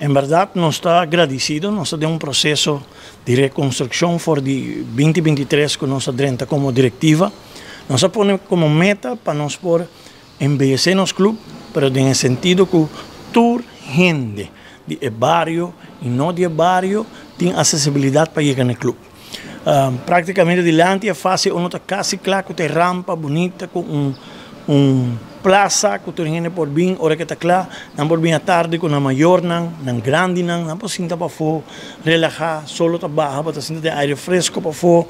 En berdad nos ta agradecido, nos ta den un proceso di reconstruccion for di 2023 cu nos a drenta como directiva. Nos a pone como meta pa nos por embeyece nos club, pero den e sentido cu tur hende di e bario y no di e bario tin accesibilidad pa yega na e club. Practicamente dilanti e fase uno ta casi cla cu ta e rampa bunita cu un plaza cu tur hende por bin ora cu ta cla. Nan por bin atardi cu nan mayornan, nan grandinan, nan por sinta pafo, relaha, solo ta baha, bo ta sinta den aire fresco pafo,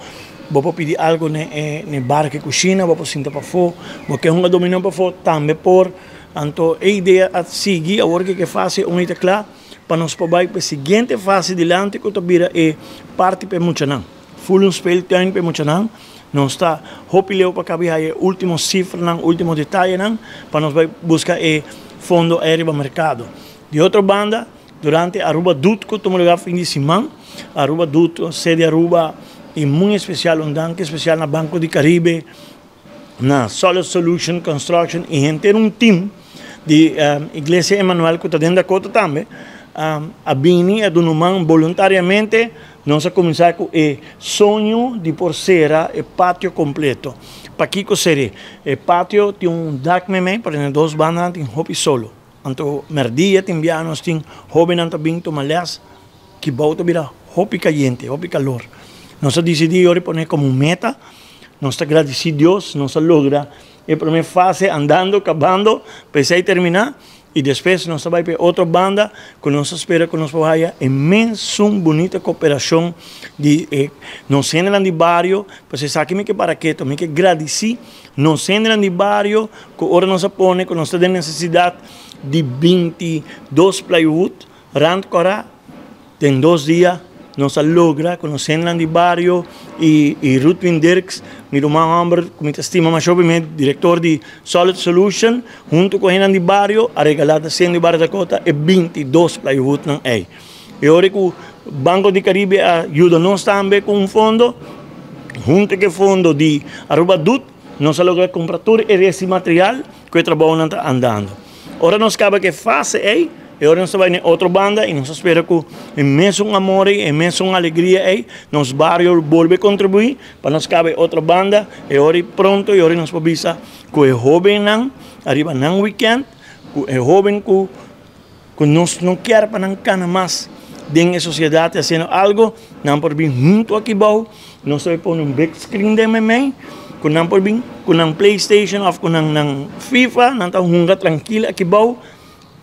bo por pidi algo n'e bar cu e cushina, bo por sinta pafo, bo ke hunga dominó pafo, tambe por. Anto e idea a sigui awor cu e fase uno ta cla, pa nos por bai pa e siguiente fase dilanti cu ta bira e parti pa e muchanan. Full un speeltuin pa e muchanan. Nos ta hopi leu pa cabi haya e ultimo cifranan, ultimo detayenan pa nos bai busca e fondo ey riba mercado. Di otro banda, durante Aruba Doet cu tuma lugar fin di siman, Aruba Doet, sede Aruba y muy especial un danki especial na Banco di Caribe, na Solid Solution Construction y henter un team di Iglesia Emmanuel cu ta den Dakota tambe a bini a duna un man voluntariamente. Nos a cuminsa cu e soño di por cera e patio completo. Pakico cere? E patio tin un dak meimei, pero den e dos bandanan tin hopi solo. Anto merdia tin bia nos tin hobennan ta bin tuma les. Kibou ta bira hopi cayente, hopi calor. Nos a dicidi yori pone como un meta. Nos ta gradici Dios, nos a logra e prome fase andando, cabando, pa esey termina. Y despues nos ta bay pa e otro banda cu nos ta spera cu nos por haya e mesun bunita cooperacion di e nos hendenan di bario. Pues esaki mi ke para keto, mi ke gradici nos hendenan di bario cu ora nos a pone cu nos ta den necesidad di 22 plywood, Rand Cora, Den 2 dia nos a logra cu nos hendenan di bario y Ruthwin Dirks, mi ruman homber cu mi ta stima masha hopi, mi director di Solid Solution, hunto cu hendenan di bario a regala ta Sendo di Bario Dakota e 22 plywoodnan ey. E ora cu Banco di Caribe a yuda nos tambe cu un fondo, hunto cu e fondo di Aruba Doet, nos a logra cumpra tur e rest di material cu e trabounan ta andando. Ora nos caba cu e fase ey, e ora nos ta bay na e otro banda y nos ta spera cu e mesun amor ey, e mesun alegria ey, nos bario lo bolbe contribui pa nos caba e otro banda. E ora ey pronto y ora nos por bisa cu e hobennan ariba nan weekend, cu e hoben cu nos no kier pa nan cana mas den e sociedad haciendo algo, nan por bin hunto aki bao. Nos ta pone un big screen den meimei cu nan por bin cu nan PlayStation of cu nan FIFA, nan ta hunga trankil aki bao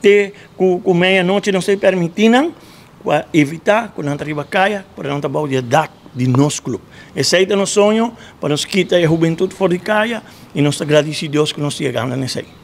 te cu medianochi. Nos ta permiti nan pa evita cu nan ta riba caya, pero nan ta bao di e dak di nos club. Esey ta nos soño, pa nos kita e hubentud for di caya, y nos ta gradici Dios cu nos ta yegando na esey.